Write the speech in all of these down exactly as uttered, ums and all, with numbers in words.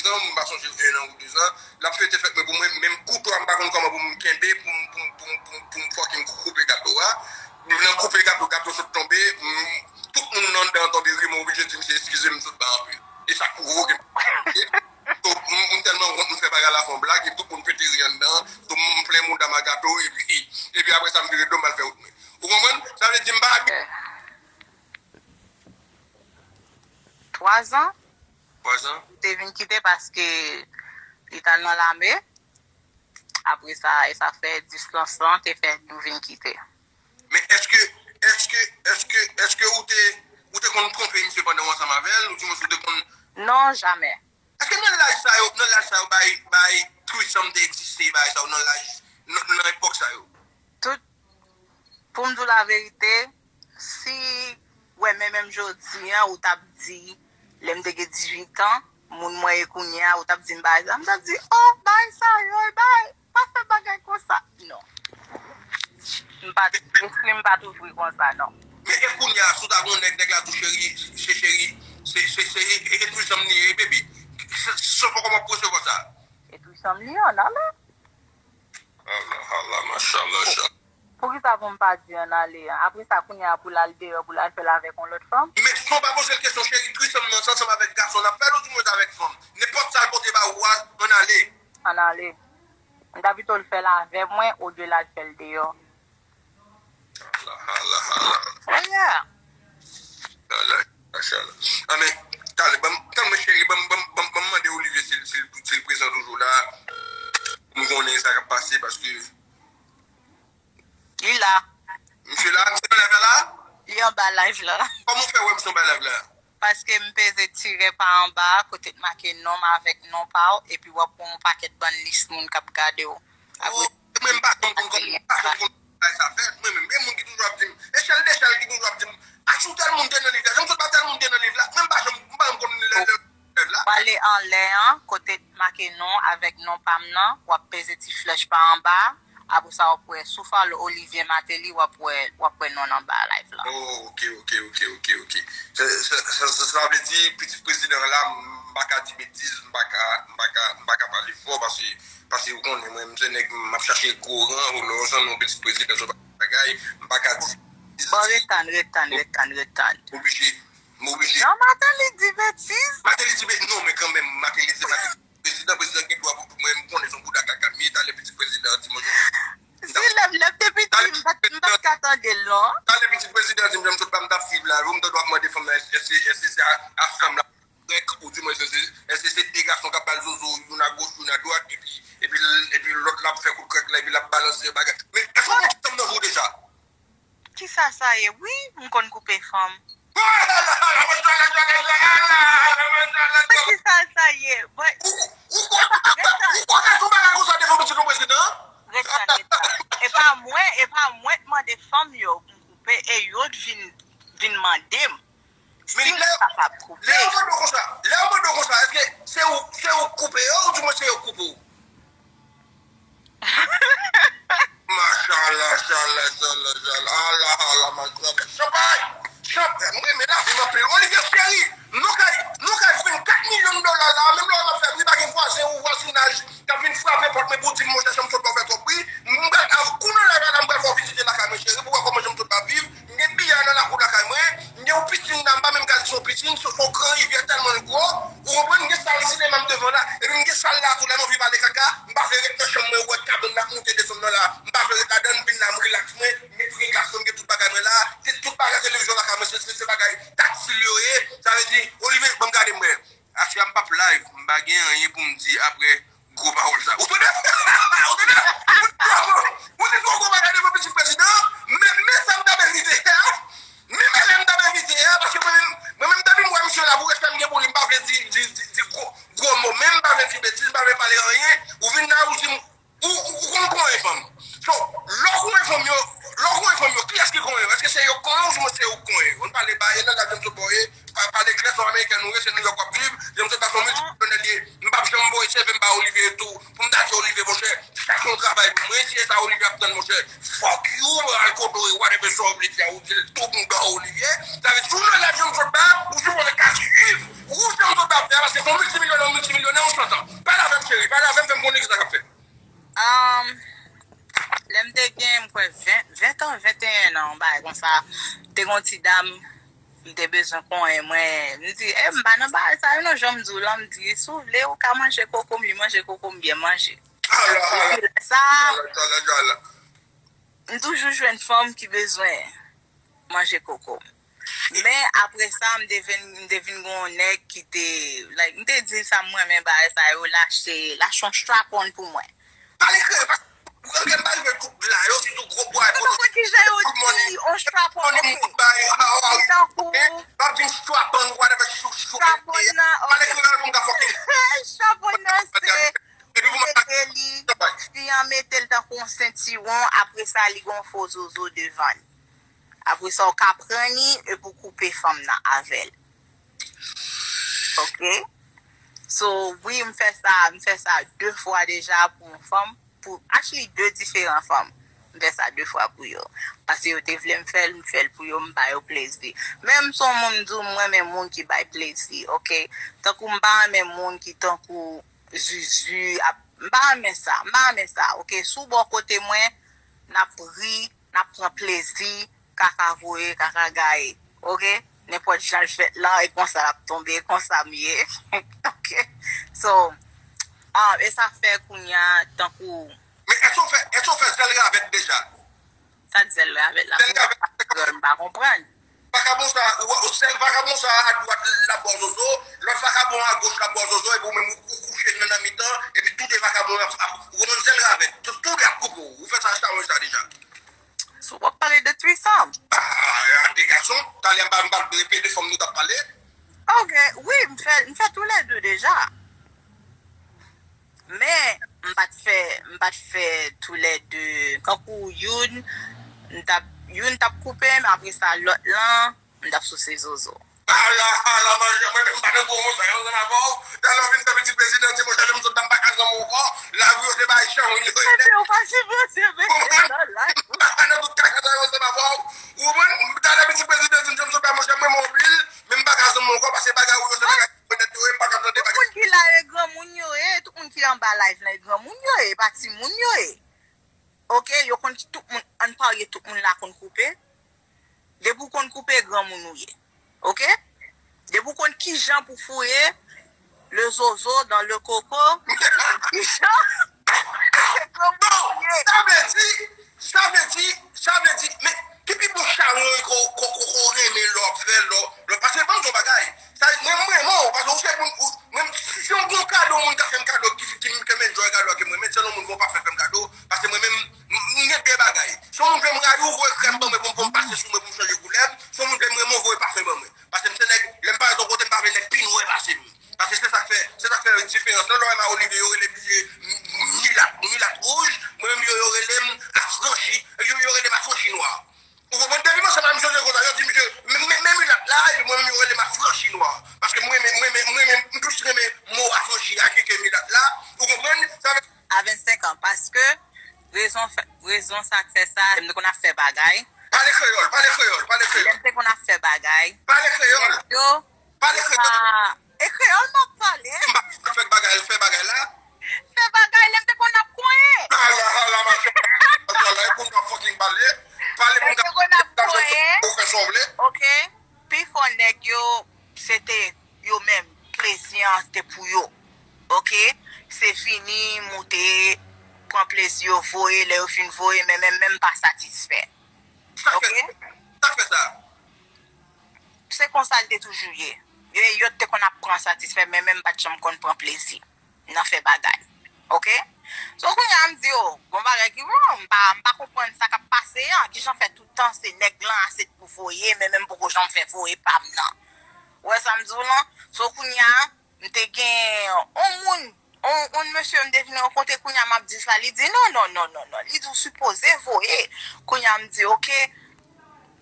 dezan, m pa sonje en an ou dezan. L ap fete fèt mwen pou mwen, menm kouto a m pa konn kòman pou m kenbe, pou m, pou m, pou m, pou m, pou m fucking koupe gato a. Nan koupe gato, gato sot tonbe, m, tout moun nan anndan tonbe ri, mwen oblije di misye eskize m, m sot ba anpil. E sa pwovoke m. So, m, m tèlman wont, m fè bagay la fè yon blag, e tout moun pete ri anndan. So, m plen mouda m a gato, epi, epi apre sa, m vire do, m al fè wout mwen. Ou konprann? Sa vle di m pa abi- Twa zan, Twa zan? Ou te vin kite paske li t al nan lame. Apre sa, e sa fè distans lan te fè nou vin kite. Men èske, èske, èske, èske ou te, ou te konn twonpe misye pandan w ansanm avè l, ou di mwen ou te konn Non, jamè. Èske nan laj sa yo, nan laj sa yo, bay, bay threesome te egziste, bay sa yo nan laj, nan, nan epòk sa yo? Tout, pou m di w laverite, si wè men menm jodi an, ou t ap di, lè m te gen dizuit an, moun mwen ye kounye a, ou t ap di m bagay sa, m t ap di, oh, bagay sa yo, e bagay, pa fè bagay konsa. Non. M pa t, lespri m pa t ouvri konsa, non. Men e kounye a, si w ta gen yon nèg, nèg la di w cheri, se cheri, se, se, se, e, e threesome li ye, baby. Se, se kòman w ap resevwa sa? E threesome li an ale. Allah, Allah, mashallah, mashallah. Poukisa pou m pa di ann ale an? Apre sa, kounye a pou l al deyò, pou l al fè l avèk yon lòt fanm? Men si w pa poze l kesyon, cheri, threesome nan, se ansanm avèk gason n ap fè l, ou di mwen se avèk fanm? Nenpòt sa l pote ba ou a, ann ale. Ann ale. M ta pito l fè l avè mwen, olye l al fè l deyò. Allah, Allah, Allah. Seyè! Mashallah, mashallah. Ah, men, talè, ban m, tann mwen, cheri, ban m, ban m, ban m, ban m mande Olivier si, si, si l prezan toujou la. Pou m konnen sa k ap pase, paske Li la. Misye la, misye nan live la? Li anba live la. Kòman w fè wè misye anba live la? Paske m peze ti rè pa anba a, kote t make non m avèk non pa w, epi w ap wè yon pakèt bann lis moun k ap gade w. Apre, Mwen, m pa janm konn kòman, m pa janm konn bagay sa fèt. Mwen menm, gen moun ki toujou ap di m, echèl dechèl ki toujou ap di m, a sou tèl moun te nan live la, janm sot pa tèl moun te nan live la. Mwen, m pa janm, m pa janm konn lè, lè, lè live la. W ale anlè an, kote t make non avèk non pa m nan, w ap peze ti flèch pa anba a, apre sa w ap wè, si w follow Olivier Martelly, w ap wè, w ap wè non l anba live la. Oh, ok, ok, ok, ok, ok. Sa, sa, sa, sa, sa vle di, pitit prezidan la, m pa ka di betiz, m pa ka, m pa ka, m pa ka pale fò, paske, paske ou konnen, mwen, m se nèg, m ap chache gwo ran, ou lè w jwenn yon pitit prezidan, se yon bagay, m pa ka di betiz. Bon, ret tann, ret tann, ret tann, ret tann. Oblije, m oblije. Jan Martelly di betiz? Martelly di betiz, non, men kanmenm, Martelly se Martelly. Prezidan, prezidan gen dwa pou mwen, m konnen se yon bouda kaka m ye, talè pitit prezidan an di mwen. Si lè m, lè m te piti, m pa t, m pa t ka tande l, non. Talè pitit prezidan an di m, jan m sot ba m t ap swiv la, ou m tande w ap mande fanm nan, èske, èske, èske se a, a fanm la, rèk, ou di mwen, èske se, èske se de gason k ap ba l zozo, youn a goch, youn a dwat, epi, epi, epi lòt la ap fè kout krèk la, epi l ap balanse bagay. Men, èske w konn fanm nan vre deja? Kisa sa ye? Wi, m konn koupe fanm. Kisa sa ye? Ret tann, ret tann. E pa mwen, e pa mwen t mande fanm yo pou m koupe, e yo t vin, vin mande m si m kapab koupe. Lè yo mande w konsa, lè yo mande w konsa, èske se ou, se ou k koupe yo, ou di mwen se yo k koupe w? Mashallah, shallah, shallah, shallah. Allah, Allah, mashallah. Chanpay! Chanpay! M renmen lavi m anpil. Olivier cheri, nou kay, nou kay vennkat milyon dola la, menm lè w ap fè, li pa gen vwazen ou vwazinaj k ap vin frape pòt mwen pou di m, monchè, chanm sot pa w fè twòp bri. M pral, kounye a la, m pral fè w vizite lakay mwen, cheri, pou w wè kòman chanm sot pa viv. M gen biyè nan lakou lakay mwen. M gen yon pisin la, m pa menm ka di se yon pisin, se yon gran rivyè tèlman l gwo. Ou konprann, m gen sal sinema m devan la, epi m gen sal la tou, lè m anvi pale kaka, m pa vle ret nan chanm mwen, ou wè kabann n ap moute desann nan la, m pa vle ret ladan, m vin la, m rilaks mwen, m gen ti glas mwen, m gen tout bagay mwen la, se tout bagay televizyon lakay mwen, se, se, se bagay taktil yo ye, sa vle di, Olivier, ban m gade m wè. Aswè a m p ap live, m pa gen anyen pou m di apre gwo pawòl sa. Ou tande? Ou tande? Ou di twa mo, ou di twa gwo bagay devan pitit prezidan, men, men sa m t ap envite a, men, men lè m t ap envite a, paske mwen menm, mwen menm depi m wè misye la, pou respè m gen pou li, m pa vle di, di, di, di gwo, gwo mo, men m pa vle di betiz, m pa vle pale anyen, ou vin la, ou di m, Ou, ou, ou konn konyen fanm. So, lè w konyen fanm yo, lè w konyen fanm yo, kiyès ki konyen yo? Èske se yo k konyen w, oubyen se yo k konyen yo? Ann pale ba, e nan gad jan m sot ba w ye, pa, pale klè, se yon amerikèn ou ye, se Nouyòk w ap viv, jan m sot ba se yon miltinasyonal ye. M p ap janm voye seve m ba Olivier tou, pou m ta di Olivier, monchè, sa se yon travay pou mwen, si e sa Olivier ap tann, monchè, fuck you, al kote w ye, whatever sa w vle di a, ou di l tou mouda Olivier. Sa vle di, si w nan live jan m sot ba, ou sipoze ka swiv. Ou janm sot ap fè a, paske se yon miltimilyonè, yon miltimilyonè, yon santan. Pale avè m, cheri, pale avè m, fè m konnen kisa k ap fèt. Um, lè m te gen, m kwè, ven, ven an, venteyen an, yon bagay konsa, m te gen yon ti dam, m te bezwen konyen mwen. M di, e, m pa nan bagay sa yo non, jan m di w lan, m di, si w vle, ou ka manje koko m, li manje koko m, byen manje. Depi lè sa a, m toujou jwenn fanm ki bezwen manje koko m. Men apre sa, m te vin, m te vin gen yon nèg ki te, like, m te di l sa m renmen bagay sa yo, l achte, l achte yon strap-on pou mwen. Pale kreyòl, paske anglè m pa rive tout la, yo sitou gwo bwa. Ou konprann kijan yo di yon strap-on, ok? Li tankou w ap di m strap-on, whatever, strap-on nan, ok. Strap-on nan se, li mete li, fi an mete l tankou yon sentiwon, apre sa, li gen yon fo zozo devan l. Apre sa, w ka pran li epi w koupe fanm nan avè l. Ok? So, wi, m fè sa, m fè sa de fwa deja pou yon fanm, pou, actually, de diferan fanm. M fè sa de fwa pou yo. Paske yo te vle m fè l, m fè l pou yo, m ba yo plezi. Men m se yon moun, m di w, m renmen moun ki bay plezi, ok? Tankou m pa renmen moun ki tankou zuzu, ap, m pa renmen sa, m pa renmen sa, ok? Si w bò kote mwen, n ap ri, n ap pran plezi, kaka voye, kaka gaye. Ok? Nenpòt jan l fèt lan, e konsa l ap tonbe, e konsa m ye. Ok? So, ah, e sa fè kounye a, tankou. Men èske w fè, èske w fè zèl ravèt deja? Sa k zèl ravèt la? Zèl ravèt la, se kòm. M pa konprann. Vakabon sa, ou, ou sèl vakabon sa a dwat l ap ba w zozo, lòt vakabon an agoch l ap ba w zozo, epi ou menm ou, ou kouche nan, nan mitan, epi tou de vakabon yo ap, ap, ou konprann, zèl ravèt, tou, tou de ap koupe w. Ou fè sa chawony sa deja? So, w ap pale de threesome? Ah, de gason, talè m pa, m pa repete fanm nou t ap pale. Ok, wi, m fè, m fè tou lè de deja. Men, m pa t fè, m pa t fè tou lè de, kankou youn, m t ap, youn t ap koupe m, apre sa, lòt lan, m t ap souse zozo. Ala, ala, manzè, mwen menm m pa nan gwo mo sa yo ansanm avè w. Talè w vin fè pitit prezidan, di, monchè, lè m sot la, m pa ka zanmi w ankò. Lavi w se bay chan, wi. Mete w pa sipoze mete nan live. M pa ka nan tout kaka sa yo ansanm avè w. Ou konprann? Talè pitit prezidan di m, di m, sot la, monchè, mwen, mwen oubli l, men m pa ka zanmi w ankò, paske bagay ou yo se bagay mwen nèt yo ye, m pa ka tande bagay. Tout moun ki la yo e granmoun yo ye, tout moun ki anba live lan e granmoun yo ye, e pa timoun yo ye. Ok, yo konn ki tout moun, ann parye tout moun la konn koupe. Depi w konn koupe, granmoun ou ye. Ok? Depi w konn kijan pou fouye le zozo dans le coco, kijan, se granmoun ou ye. Sa vle di, sa vle di, sa vle di, men ki pi bon chawony ko, ko, ko, ko renmen lè w ap fè, lè w, lè w, paske ban m di w bagay. Sa, mwen, m renmen w, paske ou se moun, ou, mwen, si se yon bon kado, moun ka fè m kado, ki, ki, ki m enjoy kado a, ke mwen, men se yon moun ke w pa fè, fè m kado, paske mwen menm, m, m gen de bagay. Si yon moun vle m rayi w, voye krèm ban mwen pou m, pou m pase sou mwen, pou m chanje koulè m. Si yon moun vle m renmen w, voye pafen ban mwen. Paske m se nèg, lè m parèt yon kote, m pa vle nèg pi nwè pase m. Paske se sa k fè, se sa k fè diferans lan. Lè w wè m a Olivier, yo rele m misye milat, milat wouj. Mwen menm, yo, yo rele m afranchi. Yo, yo rele m afranchi nwa. Ou konprann? Depi m ansanm ak misye, se konsa, yo di misye, men, men, men milat la, epi mwen menm, yo rele m afranchi nwa. Paske mwen, mwen, mwen, mwen, mwen, m plis renmen mo afranchi a ke, ke milat la. Ou konprann? Sa vle A vennsenk an, paske rezon fè, rezon sa k fè sa, m te konn ap fè bagay. Pale kreyòl, pale kreyòl, pale kreyòl. Lè m te konn ap fè bagay. Pale kreyòl. Nèg yo, pale kreyòl. E kreyòl m ap pale. M pa fè bagay, fè bagay la. Fè bagay, lè m te konn ap konyen. Ala, ala, machann. Ala, e pou m t ap fucking pale. Pale pou m t ap konyen. Ou fè sa w vle. Ok. Pifò nèg yo, se te yo menm, plezi an te pou yo. Ok? Se vini, moute, pran plezi yo, voye, lè yo fin voye, men menm, menm pa satisfè. Ok? Sa k fè sa? Se konsa l te toujou ye. Yo, yo te konn ap pran satisfè, men menm pa t janm konn pran plezi nan fè bagay. Ok? So, kounye a, m di, o, gon bagay ki wrong, m pa, m pa konprann sa k ap pase an. Kijan fè tout tan se nèg lan a se pou voye, men menm poko janm fè voye pa m nan. Ou wè sa m di w lan? So, kounye a, m te gen yon moun, yon, yon mesye m te vin rankontre, kounye a m ap di sa, li di, non, non, non, non, non. Li di, w sipoze voye. Kounye a, m di, ok,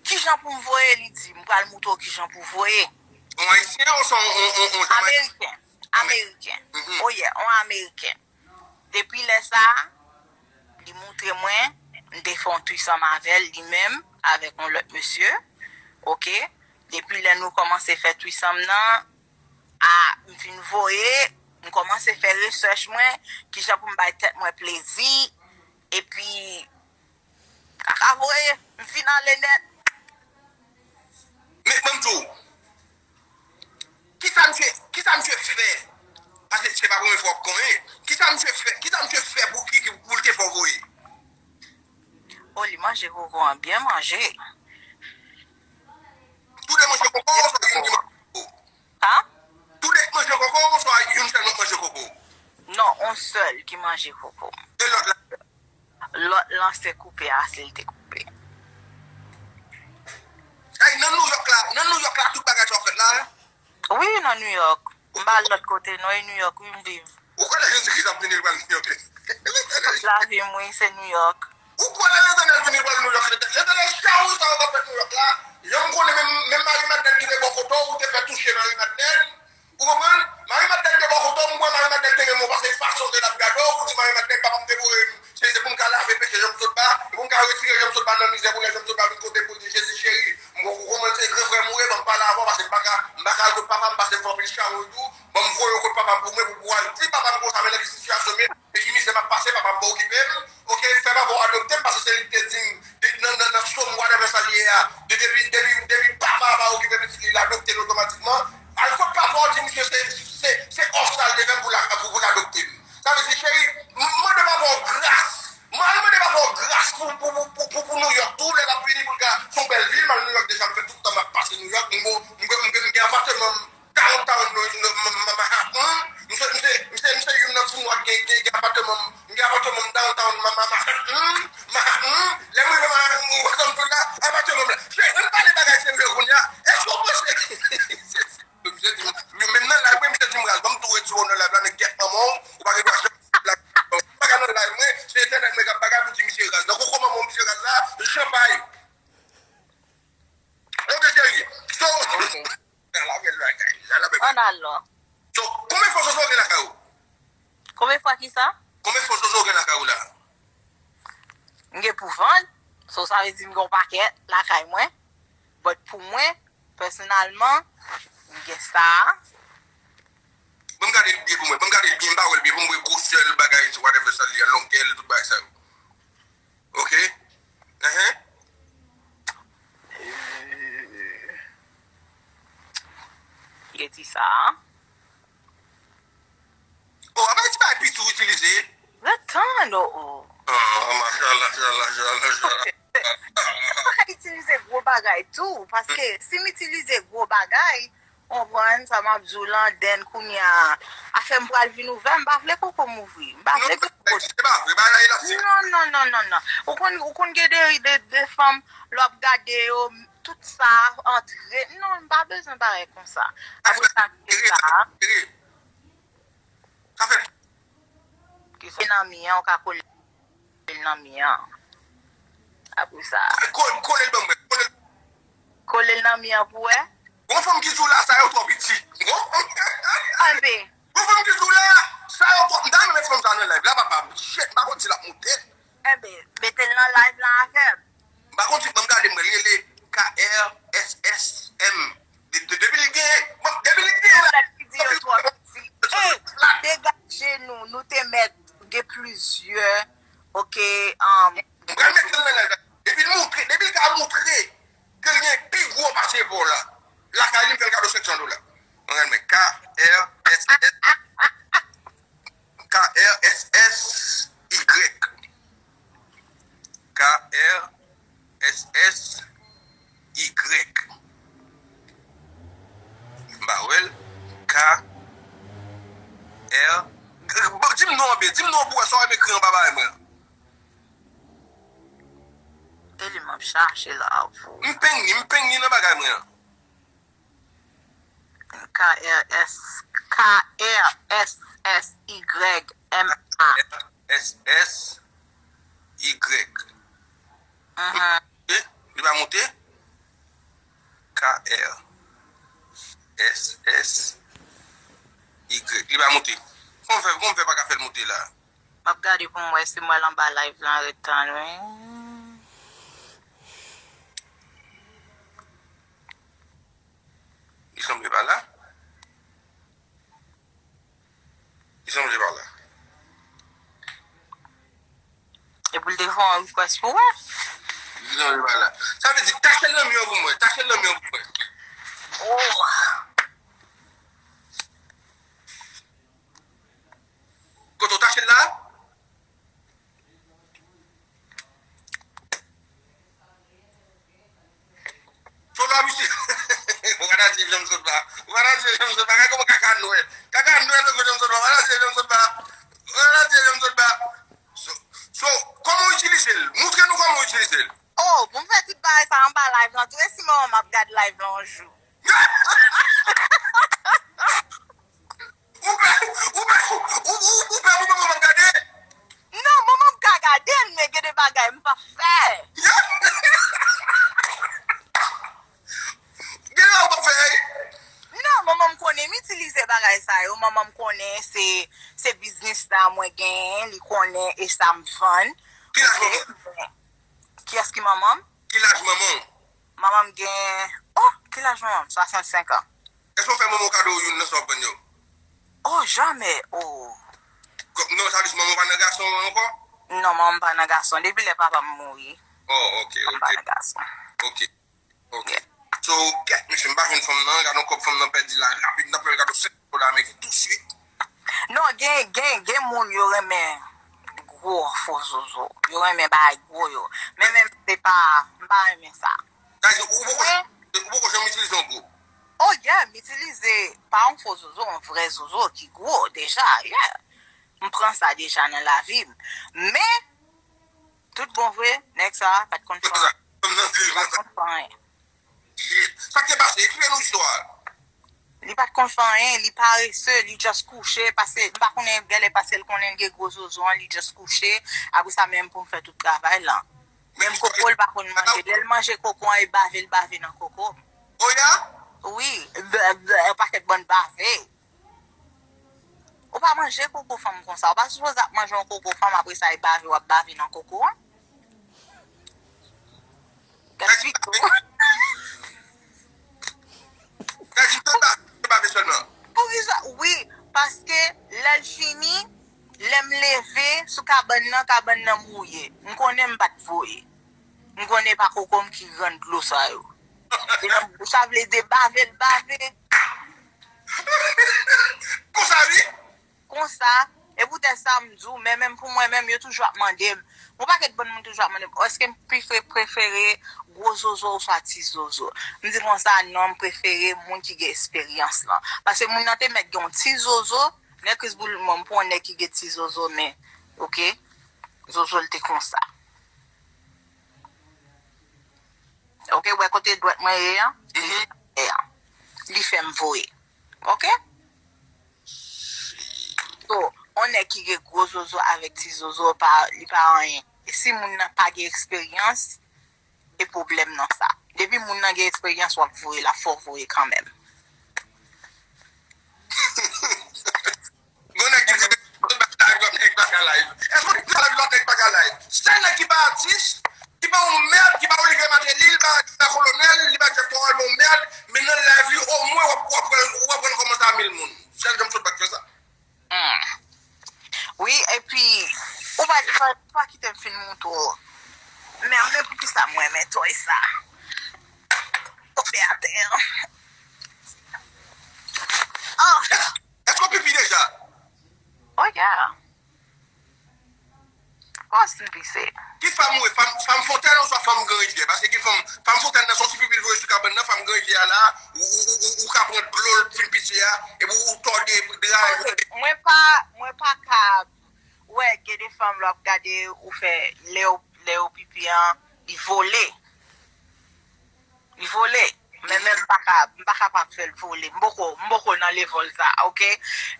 kijan pou m voye? Li di, m pral moutre w kijan pou voye. Yon Ayisyen ou se yon, yon, yon, yon Jamaican? Ameriken. Ameriken. Oh yeah, yon Ameriken. Depi lè sa a, li moutre mwen, m te fè yon threesome avè l, li menm, avèk yon lòt mesye. Ok? Depi lè nou kòmanse fè threesome nan, a, m fin voye, m kòmanse fè rechèch mwen, kijan pou m bay tèt mwen plezi, epi, kaka voye, m fin ale nèt. Men, ban m di w, kisa misye, kisa misye fè? Paske se pa premye fwa w ap konyen. Kisa misye fè, kisa misye fè pou ki, ki, pou l te fè w voye? O, li manje koko an, byen manje. Toude manje koko, oswa youn ki manje koko? Ha? Toude k manje koko, oswa youn sèlman k manje koko? Non, on sèl ki manje koko. E lòt la? Lòt lan se koupe a, se l te koupe. Ay, nan Nouyòk la, nan Nouyòk la, tout bagay sa w fèt la? Wi, nan Nouyòk. M pa al lòt kote, non, e Nouyòk, wi, m viv. Ou kwè lè Jezikri t ap vini, l pral Nouyòk? Tout lavi m, wi, se Nouyòk. Ou kwè lè Letènèl vini, l pral Nouyòk? Letènèl, chawony sa yo k ap fèt Nouyòk la, jan m konnen menm, menm Mari Madlèn ki te bò kote w, ou te fè touche Mari Madlèn. Ou konprann? Mari Madlèn te bò kote w, m kwè Mari Madlèn te renmen w, paske fason ke l ap gade w, ou di Mari Madlèn, papa m te voye m, se, se pou m ka lave peche Janm Sotba, e pou m ka retire Janm Sotba nan mizè, pou lè Janm Sotba vin kote m, pou l di, Jezi cheri, m, ou konprann se gran frè m ou ye, ban m pale avè w, paske m pa ka, m pa ka al kot papa m, paske m fè anpil chawony tou, ban m voye w kot papa m pou mwen, pou, pou w al di papa m konsa, men nan ki sitiyasyon m ye, e ki mizè m ap pase, papa m pa okipe m, oke, fè papa w adopte m, paske se li ki te di m, de, nan, nan, nan sòm, whatever sa l ye a, de, depi, depi, depi papa a pa okipe pitit li, l adopte l otomatikman. Al kot papa w, di misye se, se, se òf sa l te fè m pou l, pou, pou l adopte m. Sa vle di, cheri, m, mande papa w gras. M al mande papa w gras pou, pou, pou, pou, pou, pou Nouyòk tou, lè l ap vini pou l ka, se yon bèl vil, m al Nouyòk deja, m fè tout tan m ap pase Nouyòk, m, m, m, m gen apatman m downtown Manhattan, m se, m se, m se, m se youn nan ti nwa ki gen, gen, gen apatman m, m gen apatman m downtown Manhattan, Manhattan, lè m rive Manhattan, m wè kòm tout la, apatman m la. Cheri, ann pale bagay serye kounye a, èske w panse, misye di m, menm nan live mwen, misye di m raz, ban m tou retire w nan live la, men kèt manman w, ou pa gen dwa janm live, ou pa ka nan live mwen, se entènèt mwen k ap bagay pou di misye raz. Nan koko manman w misye raz la, jan bay. Ok, cheri. So, Ann al non. So, konbyen fo Jojo gen lakay ou? Konbyen fwa kisa? Konbyen fo Jojo gen lakay ou la? M gen pou vann. So, sa vle di m gen yon pakèt lakay mwen. But pou mwen, pèsonèlman, m gen sa a. Ban m gade l byen pou mwen. Ban m gade l byen, m pa wè l byen. Pou m wè gwosè l, bagay, whatever sa l ye, longè l, tout bagay sa yo. Ok? Enhen. Gen ti sa a. Oh, apa ti bagay piti ou itilize? Ret tann, oh, oh. Ah, mashallah, mashallah, mashallah, mashallah. Mwen ka itilize gwo bagay tou, paske si m itilize gwo bagay, konprann sa m ap di w lan, then kounye a, afè m pral vin ouvè, m pa vle koko m ouvri. M pa vle gen gwo. Se pa vre, bagay elastik. Non, non, non, non, non. Ou konn, ou konn gen de, de, de fanm, lè w ap gade yo, tout sa antre. Non, m pa bezwen bagay konsa. Apre sa, gen sa. Sa fè Kisa nan mi an, ou ka kole l nan mi an. Apre sa. Kole l ban mwen, kole l. Kole l nan mi an pou wè. Gon fanm ki di w la, sa yo twò piti. Enben. Gon fanm ki di w la, sa yo twò. M ta renmen met fanm sa nan live la, papa. Shit, m pa konn si l ap moute. Enben, mete l nan live la avè m. M pa konn si, ban m gade, mwen rele K R S S M. De, de, depi li gen, bon, depi li gen la. Lòt ki di yo twò piti. Ey, degaje nou, nou te mèt gen plizyè, ok, um, M pral mete l nan live la. Depi l moutre, depi l ka moutre ke l gen pi gwo pase epòl la, lakay li m fè l kado senk san dola. Mwen renmen K R S S, K R S S Y. K R S S Y. M pa wè l. K R. Bon, di m non an byen. Di m non pou wè sa w ap ekri anba bagay mwen an. E li m ap chache la pou. M peng ni, m peng ni nan bagay mwen an. K R S, K R S S Y M A. S S Y. Mhm. Eh, li pa monte? K R S S Y. Li pa monte. Kòman fè, kòman fè pa ka fè l monte la? M ap gade pou m wè si m wè l anba live lan, ret tann wi. Li sanble pa la. Te fè yon request pou wè. Non, li pa la. Sa vle di, tache l nan mi an pou mwen. Tache l nan mi an pou mwen. Oh. Kote w tache l la? Folo a misye. Ou pa ta di janm sot ba. Ou pa ta di janm sot ba. Gade kòman kaka nwè. Kaka nwè nan gwo janm sot ba. Ou pa ta di janm sot ba. Ou pa ta di janm sot ba. So, so, kòman w itilize l? Montre nou kòman w itilize l. Oh, pou m fè tout bagay sa anba live lan tou, e si manman m ap gade live lan yon jou? Ou pè, ou pè, ou, ou, ou pè pou manman m ap gade? Non, manman m ka gade l, men gen de bagay m p ap fè. Gen la ou p ap fè. Non, manman m konnen m itilize bagay sa yo. Manman m konnen se, se biznis sa mwen genyen, li konnen e sa m vann. Ki laj manman w? Kiyès ki manman m? Ki laj manman w? Manman m gen, oh, ki laj manman m? Swasannsenk an. Èske w fè manman w kado youn nan sa w ap vann yo? Oh, jamè. Oh. Ko-, non, sa vle di manman w pa nan gason ankò? Non, manman m pa nan gason. Depi lè papa m mouri, oh, ok, manman m pa nan gason. Ok. Ok. So, kèt, mesye, m pa jwenn fanm nan, gade yon kòb fanm nan pèdi la, rapid, n ap fè l kado senk dola ameriken touswit. Non, gen, gen, gen moun yo renmen gwo fo zozo. Yo renmen bagay gwo yo. Men, men, se pa, m pa renmen sa. Sa vle di, ou poko, men ou poko janm itilize yon gwo? Oh, yeah, m itilize pa yon fo zozo, yon vrè zozo ki gwo deja, yeah. M pran sa deja nan lavi m. Men, tout bon vre, nèg sa pa t konn fè anyen. Li pa t konn fè anyen. Shit. Sa k te pase? Eksplike nou istwa a. Li pa t konn fè anyen, li parese, li just kouche, pase, m pa konnen, genlè pase l konnen l gen gwo zozo an, li just kouche, apre sa menm pou m fè tout travay lan. Menm koko l pa konn manje, lè l manje koko an, e bave l bave nan koko. Oh, yeah? Wi, b-, b-, yon pakèt bann bave. Ou pa manje koko fanm konsa. Ou pa sipoze ap manje yon koko fanm, apre sa, e bave w ap bave nan koko an. Gad figi w. Gad figi w, se bave sèlman. Poukisa? Wi, paske lè l fini, lè m leve sou kabann nan, kabann nan mouye. M konnen m pa t voye. M konnen pa koko m ki rann dlo sa yo. E nan, sa vle di bave l bave. Konsa, wi. Konsa, e poutèt sa m di w, men menm pou mwen menm, yo toujou ap mande m, yon pakèt bann moun toujou ap mande m, èske m prefere, prefere gwo zozo oswa ti zozo? M di konsa, non, m prefere moun ki gen esperyans lan. Paske moun nan te mèt gen yon ti zozo, nèg Kris boul mwen, m pran yon nèg ki gen ti zozo, men, oke, zozo l te konsa. Oke, wè kote dwèt mwen ye an? Li fè m voye. Oke? So, on nèg ki gen gwo zozo avèk ti zozo, pa, li pa anyen. E si moun nan pa gen eksperyans, e pwoblèm nan sa. Depi moun nan gen eksperyans, w ap voye la, fò w voye kanmenm. Gon nèg ki di, "Tout bagay live, lòt nèg pa ka live." Èske w te nan live, lòt nèg pa ka live? Sèl nèg ki pa atis, ki pa yon mèd, ki pa Olivier Martelly, li pa, li pa kolonèl, li pa Jeff Thoreau, li pa yon mèd, men nan live li, omwen w ap, w ap wè l, w ap wè l kòmanse a mil moun. Sèl jan m sot pa t fè sa. Hmm. Wi, epi, ou pa, ou pa, ou pa kite m fin montre w. Men, men poukisa mwen renmen toy sa? Tonbe atè. Oh! Èske w pipi deja? Oh, yeah. Of course m pise. Ki fanm ou ye? Fanm, fanm Fontèn oswa fanm Gran Rivyè? Paske gen fanm, fanm Fontèn nan se yon ti pipi l voye sou kabann nan, fanm Gran Rivyè a la, ou, ou, ou, ou, ou ka pran dlo l fin pise a, epi ou tòde dra e. Ok, mwen pa, mwen pa ka, wè, gen de fanm lè w ap gade, ou fè, lè yo, lè yo pipi an, li vole. Li vole. Men, men m pa ka, m pa kapab fè l vole. M poko, m poko nan level sa, oke?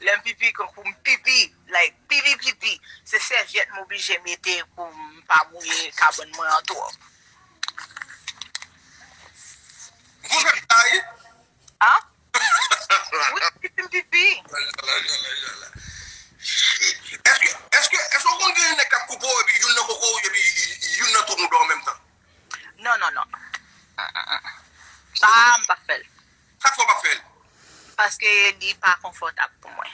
Lè m pipi, kankou m pipi, like, pipi, pipi, se sèvyèt m oblije mete pou m pa mouye kabann mwen an twòp. Gon fè bagay? An? Wi, pipi m pipi. Èske, èske, èske w konn gen nèg k ap koupe w epi youn nan koko w epi youn nan tou mouda w an menm tan? Non, non, non. Pa, m p ap fè l. Sa k fè w p ap fè l? Paske li pa konfòtab pou mwen.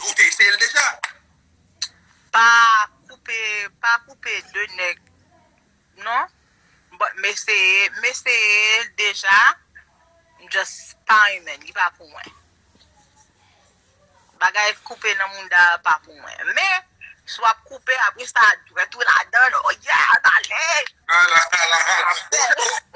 Ou te eseye l deja? Pa koupe, pa pa koupe de nèg, non. But m eseye, m eseye deja. M just pa renmen, li pa pou mwen. Bagay koupe nan mouda pa pou mwen. Men, si w ap koupe, apre sa, dwèt ou ladan l, oh yeah, ale! Ala, ala, ala.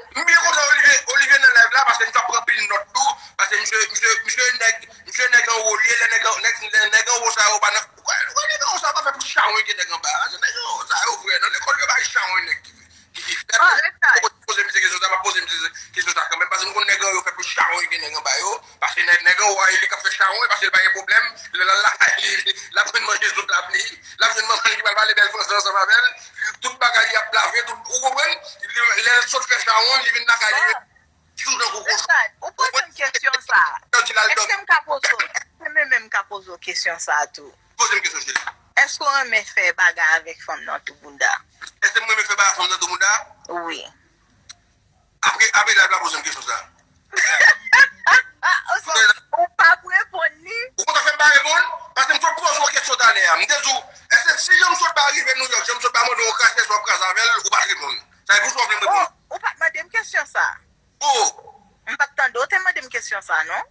M byen kontan Olivier, Olivier nan live la, paske misye ap pran pil nòt tou, paske misye, misye, misye nèg, misye nèg anwo li ye, lè nèg an-, nèg, lè nèg anwo sa yo pa nan, ou kwè, ou kwè nèg anwo sa yo pa fè plis chawony ke nèg anba a, se nèg anwo sa yo frè, nan lekòl yo bay chawony nèg ki fè, ki, ki fè. Ah, leta. Poze misye kesyon sa, m ap poze misye kesyon sa kanmenm, paske m konn nèg anwo yo fè plis chawony ke nèg anba yo, paske nèg, nèg anwo a, e li k ap fè chawony, paske li pa gen pwoblèm, lè l al lakay li, li, l ap jwenn manje sou tab li, l ap jwenn manman li ki pral pale bèl fransè ansanm avè l, tout bagay li ap lave, tout, ou konprann? Li, lè l sot fè chawony, li vin lakay li, sou tankou kochon. Richard, ou poze m kesyon sa. Èske m ka poze w, èske men menm m ka poze w kesyon sa tou? Poze m kesyon, cheri. Èske w renmen fè bagay avèk fanm nan tou bounda? Èske m renmen fè bagay avèk fanm nan tou bounda? Wi. Apre, apre live la, poze m kesyon sa. Ou p ap reponn li. Ou kontan fè m pa reponn? Paske m sot poze w kesyon talè a. M te di w, èske si Jean Sotba rive Nouyòk, Jean Sotba mande w kraze, èske w ap kraze avè l, ou pa t reponn. Sa vle di w sou w ap vle m reponn. Oh, ou pa t mande m kesyon sa. Oh! M pa t tande w te mande m kesyon sa, non.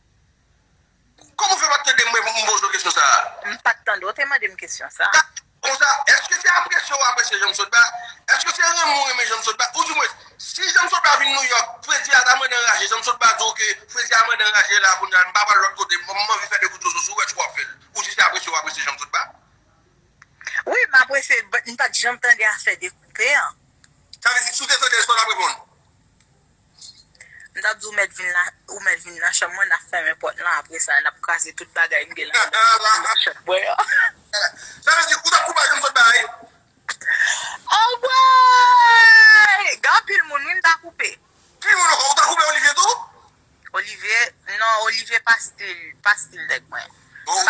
Kòman w fè pa t tande m, mwen, m poze w kesyon sa a? M pa t tande w te mande m kesyon sa a. Konsa, èske se apresye w apresye Jean Sotba? Èske se renmen w renmen Jean Sotba? Ou di mwen, si Jean Sotba vin Nouyòk, Fredi a ta mande anraje, Jean Sotba di w ke Fredi a mande anraje la, kounye a, m pa pral lòt kote, m, m anvi fè de kout zozo sou ou, èske w ap fè l? Ou di se apresye w apresye Jean Sotba? Wi, m apresye l, but m pa t janm tande afè dekoupe an. Sa vle di, si w te tande l, sa w t ap reponn? M t ap di w mèt vin la, ou mèt vin nan chanm mwen, n ap fèmen pòt lan, apre sa, n ap kraze tout bagay m gen ladan nan chanm mwen an. Sa vle di, ou t ap koupe a Jean Sotba, wi? Anmwey! Gen anpil moun, wi, m ta koupe. Ki moun ankò? Ou ta koupe Olivier tou? Olivier, non, Olivier pa stil, pa stil nèg mwen. Oh, m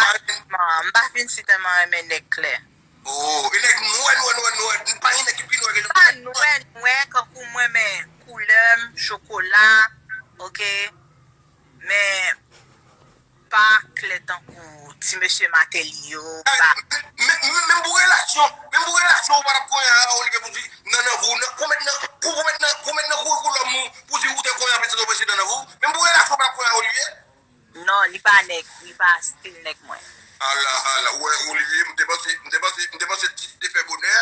pa, m pa fin si tèlman renmen nèg klè. Oh, e nèg nwè, nwè, nwè, nwè. Pa gen nèg ki pi nwè ke Jean Sotba. Pa nwè, nwè, kankou mwen, men koulè m, chokola, oke? Men pa klè tankou ti mesye Martelly yo, pa. Men, men, men, menm pou relasyon, menm pou relasyon, ou pa t ap konyen a Olivier pou di, nan, nan, pou, nan, pou mèt nan, pou, pou mèt nan, pou mèt nan kouri kou lòm ou, pou di ou te konyen a pitit ou prezidan nan, pou, menm pou relasyon, ou pa t ap konyen a Olivier? Non, li pa nèg, li pa stil nèg mwen. Ala, ala, ou wè, Olivier, m te panse, m te panse, m te panse tit te fè bonè,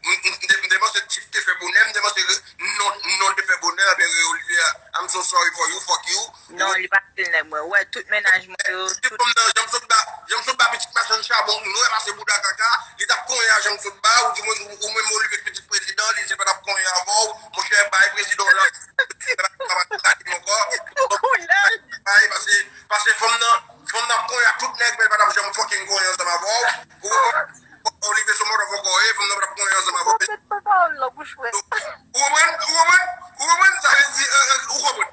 m, m, m te, m te panse tit te fè bonè, m te panse re-, non, non te fè bonè, men re-, Olivier, I'm so sorry for you, fuck you. Non, li pa stil nèg mwen. Ou wè, tout mennaj mwen yo, tout. Fanm nan, Jean Sotba, Jean Sotba, pitit machann chabon, nwè pase bouda kaka, li t ap konyen a Jean Sotba, ou di mwen, ou, ou menm Olivier pitit prezidan, li di l pa t ap konyen avè w, monchè, bay prezidan w lan, pa, pa, pa, pa, ankò. Koulè. Bay, pase, pase fanm nan, fanm nan ap konyen ak tout nèg, men l pa t ap janm fucking konyen ansanm avè w. Ou konprann? Olivier se yon motherfucker, e, fanm nan pa t ap konyen ansanm avè w. Ou konprann? Ou konprann? Ou konprann? Sa vle di, euh, euh, ou konprann?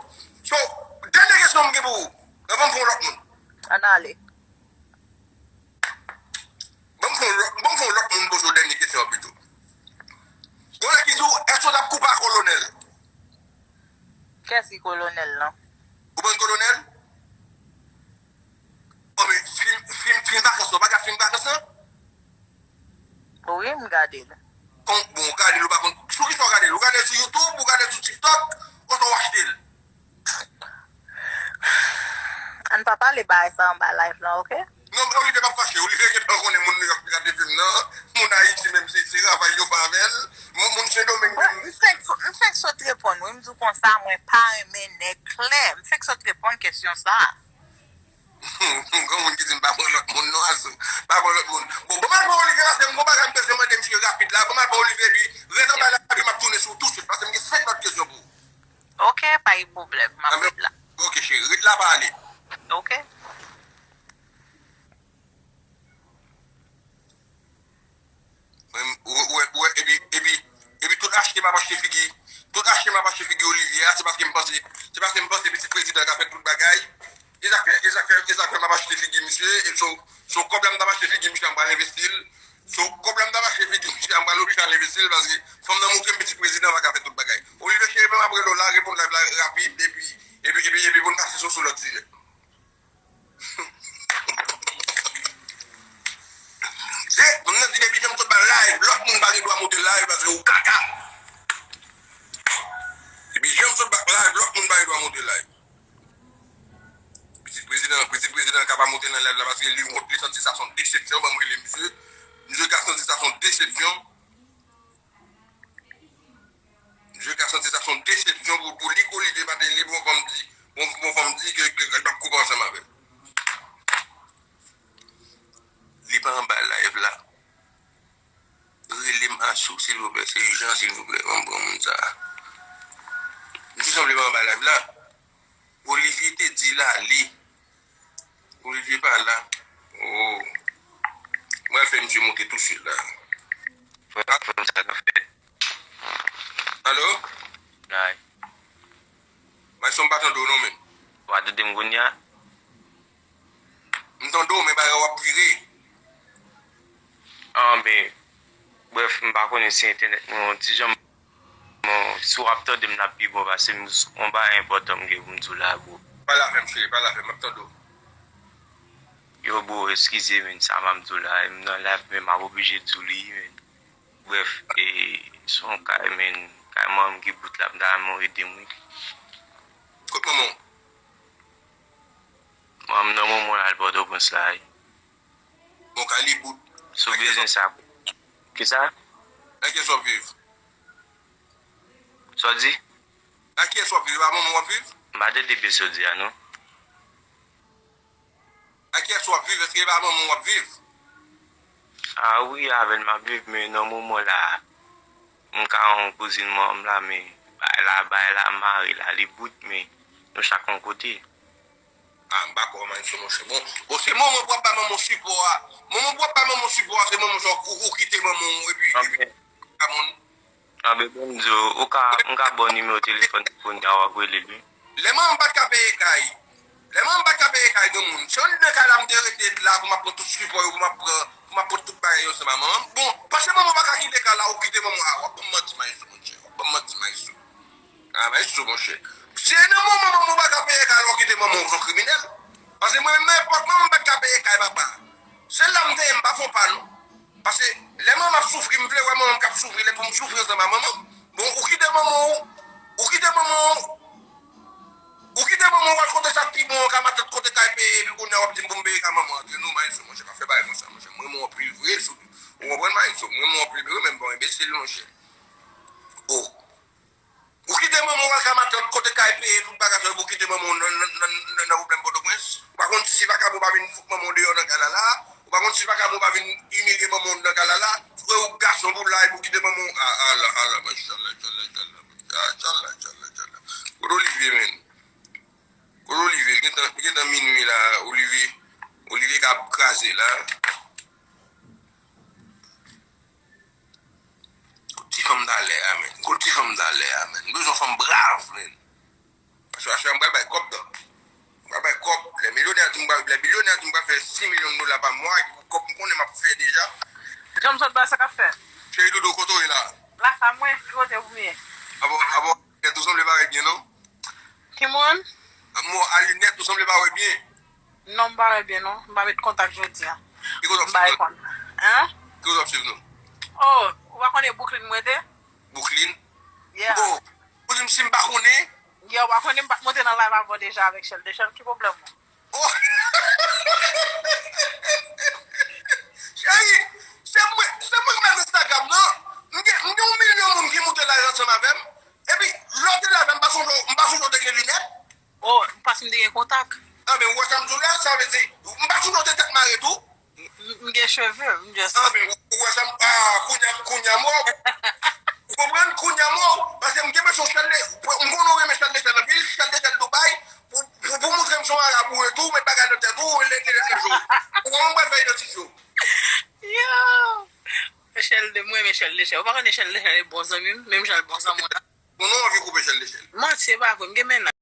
So, dènye kesyon m gen pou ou, anvan m pran yon lòt moun. Ann ale. Ban m fè yon lòt, ban m fè yon lòt moun poze w dènye kesyon an pito. Gon nèg ki di w, èske w t ap koupe a kolonèl? Kiyès ki kolonèl lan? Ou konn kolonèl? Bon, men fim, fim, fim vakans lan, ou pa gad fim vakans lan? Wi, m gade l. Kon, bon, ou gade l, ou pa konn. Sou ki sa w gade l? Ou gade l sou YouTube, ou gade l sou TikTok, oswa w achte l? Ann pa pale bagay sa anba live lan, oke? Non, men Olivier p ap fache. Olivier gentan konnen moun Nouyòk ki gade fim nan. Moun Ayiti menm, se, se travay yo fè avè l. Moun, moun Sendomeng menm. M fèk, m fèk sot reponn, wi, m di w konsa, mwen pa renmen nèg klè. M fèk sot reponn kesyon sa. Gon moun ki di m pa pran lòt moun non, Azou. Pa pran lòt moun. Bon, bon, m al pran Olivier, paske m gon bagay m bezwen mande misye rapid la. Bon, m al pran Olivier, epi ret anba la, epi m ap tounen sou ou tousuit, paske m gen senk lòt kesyon pou ou. Oke, pa gen pwoblèm, m ap ret la. Oke, cheri, ret la, pa ale. Oke. Ou, ou, ou, epi, epi, epi tout achte m ap achte figi, tout achte m ap achte figi Olivier a, se paske m panse, se paske m panse pitit prezidan ka fè tout bagay. E sa k fè, e sa k fè, e sa k fè m ap achte figi misye, e so, so kòb la m t ap achte figi misye a m pral envesti l. So, kòb la m t ap achte figi misye a m pral oblije al envesti l, paske fanm nan montre m pitit prezidan pa ka fè tout bagay. Olivier cheri, m ap rele w la, reponn live la rapid, epi, epi, epi, epi pou n pase sou, sou lòt sijè. Se, fanm nan di Depi jan m sot ba live, lòt moun pa gen dwa monte live paske ou kaka. Depi jan m sot ba live, lòt moun pa gen dwa monte live. Pitit prezidan, pitit prezidan ka pa monte nan live la paske li wont, li santi sa se yon desepsyon, ban m rele misye. Misye ka santi sa se yon desepsyon. Misye ka santi sa se yon desepsyon pou, pou li ke Olivier pa te li pou yon fanm di, pou yon fanm di ke, ke, ke l p ap koupe ansanm avè l. Li pa anba live la. Rele m Asou, silvouplè. Se ijan, silvouplè. Ban m pran moun sa a. Misye sanble pa anba live la. Olivier te di l ale. Olivier pa la. Oh. Mwen fè misye monte tousuit la. Frè, frè m, sa k ap fèt? Alo? Ay. Maestro, m pa tande w non, menm. W a tande m kounye a? M tande w, men bagay w ap vire. Anben, brèf, m pa konnen si entènèt mwen yon ti jan. Bon, si w ap tande m, l ap pi bon, paske m, yon bagay enpòtan m gen pou m di w la, bro. Pale avè m, cheri, pale avè m, m ap tande w. Yo, bro, eskize, men, sa m ap di w la, m nan live, men m ap oblije di w li, men. Brèf, e, se yon kay, men, kay manman m ki bout la, m ta renmen w ede m, wi. Kot manman w? Manman m nan manman l al Pòtoprens la, wi. Bon, kay li bout. Si w bezwen sa. Kisa? Nan kiyès w ap viv? Sa w di? Nan kiyès w ap viv? E pa manman w w ap viv? M pa tande byen sa w di a, non. Ak kiyès w ap viv? Èske e pa manman w w ap viv? A wi, avè l m ap viv, men nan moman la, m ka yon kouzin manman m la, men bagay la, bagay la mare la, li bout, men nou chak yon kote. A, m pa kwè w, Maestro, monchè. Bon, bon, se moman pou w ap ba manman w sipò a. Moman pou w ap ba manman w sipò a, se moman sa w, ou, ou kite manman w, epi, epi, Anben, Anben, ban m di w, ou ka, m ka ba w nimewo telefòn li kounye a, w ap rele l, wi. Lè manman m pa t ka peye kay, lè manman m pa t ka peye kay granmoun, se anndan kay la m te rete la pou m ap pran tout sipò yo, pou m ap pran, pou m ap pran tout bagay yo ansanm ak manman m. Bon, paske manman pa ka kite kay la, ou kite manman, a, w ap ban m manti, Maestro, monchè, w ap ban m manti, Maestro. A, Maestro, monchè. Se nan moman manman w pa ka peye kay la, ou kite manman w, ou se yon kriminèl. Paske mwen menm, nan epòk manman m pa t ka peye kay papa, se la m te ye, m pa fè yon pa, non. Paske lè manman ap soufri, m vle wè manman m k ap soufri, lè pou m soufri ansanm ak manman m. Bon, ou kite manman w, ou kite manman w, ou kite manman w al kote sa k pi bon an, ka matant kote kay peye, epi kounye a w ap di m pou m peye kay manman an. Antre nou, Maestro, monchè, pa fè bagay konsa, monchè. M renmen w anpil vre, sou, ou konprann, Maestro? M renmen w anpil vre, men m pa yon enbesil, monchè. Oh. Ou kite manman w al ka matant kote kay peye tout bagay sa yo, pou w kite manman w nan, nan, nan, nan, nan pwoblèm Pòtoprens. Ou pa konn si vakabon pa vin fout manman w deyò nan kay la la. Ou pa konn si vakabon pa vin imilye manman w nan kay la la. Frè ou gason pou la, epi w kite manman w. A, ala, ala, machallah, machallah, machallah. Machallah, machallah, machallah. Kote Olivier, menn? Kote Olivier? Gentan, gentan minui la, Olivier. Olivier ka kraze la. Kot ti fanm talè a, menn? Kot ti fanm talè a, menn? M bezwen yon fanm brav, menn. Paske, paske m pral bay kòb, non. M pral bay kòb. Lè milyonè di m pral, lè milyonè di m pral fè sis milyon dola pa mwa, epi pou kòb m konnen m ap fè deja. Jan m sot ba sa k ap fèt? Cheri doudou, kote w ye la? Lakay mwen, ki kote w ye? Abò, abò, tèt ou sanble pa wè byen, non? Ki moun? Mo a linèt, ou sanble pa wè byen. Non, m pa wè byen, non. M pa met kontak jodi a. Ki kote w ap swiv nou? Hein? Ki kote w ap swiv nou? Oh, ou pa konnen Brooklyn m rete? Brooklyn? Yeah. Oh, ou di m si m pa konnen? Yeah, ou pa konnen m pa t monte nan live avè w deja avèk Shell de Shell, ki pwoblèm ou? Oh! Cheri, se mwen, se mwen k mèt Instagram nan. M gen, m gen yon milyon moun ki moute live ansanm avè m. Epi, lè w te la avè m, m pa sonje, m pa sonje w te gen linèt. Oh, paske m te gen kontak. Anben, ou wè sa m di w la, sa vle di, m pa sonje w te tèt mare tou. M, m gen cheve, m just Anben, ou, ou wè sa m, a, kounye a, kounye a m wè w. Ou konprann? Kounye a m wè w. Paske m gen bezwen Shell de, m konnen w renmen Shell de Shell anpil, Shell de Shell Dubai, pou, pou, pou montre m se yon Arab ou ye tou, ou met bagay nan tèt ou, ou lè, lè, lè, lè, ou konprann, m pral fè idantifye w. Yo! Shell de, mwen renmen Shell de Shell. Ou pa konnen Shell de Shell e bon zanmi m, menm jan l bon zanmi w la. Bon, nou anvi koupe Shell de Shell. Manti, e pa vre, m gen mennaj.